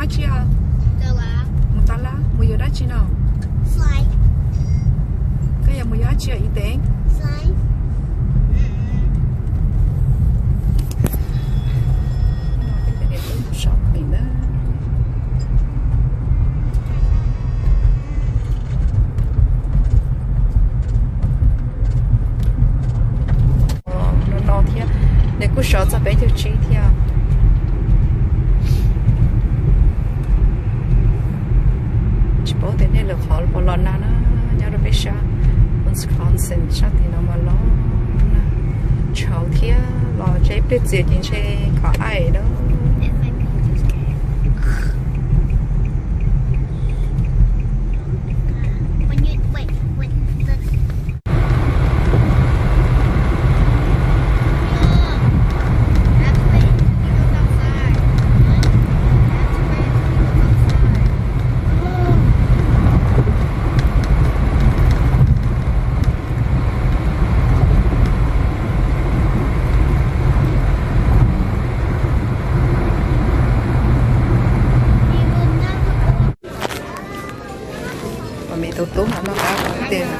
Tsi os? Mus tas lab, mus yuav dab tsi no? Koj yuav mus yuav dab tsi os Ib Teev? No no thiab, nws kuj sov txog peb caug tsib thiab. Tsis paub tias nej lwm qhov puas los nag na, nyob rau peb sab Wisconsin sab tim no mas los nag tshauv thiab, los ntshe ib pliag txias ces ntshe kov aim na. Ua me tus tub mas noj qab tiag.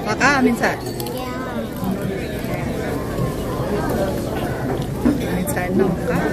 Noj qab me ntxhais. Me ntxhais noj qab.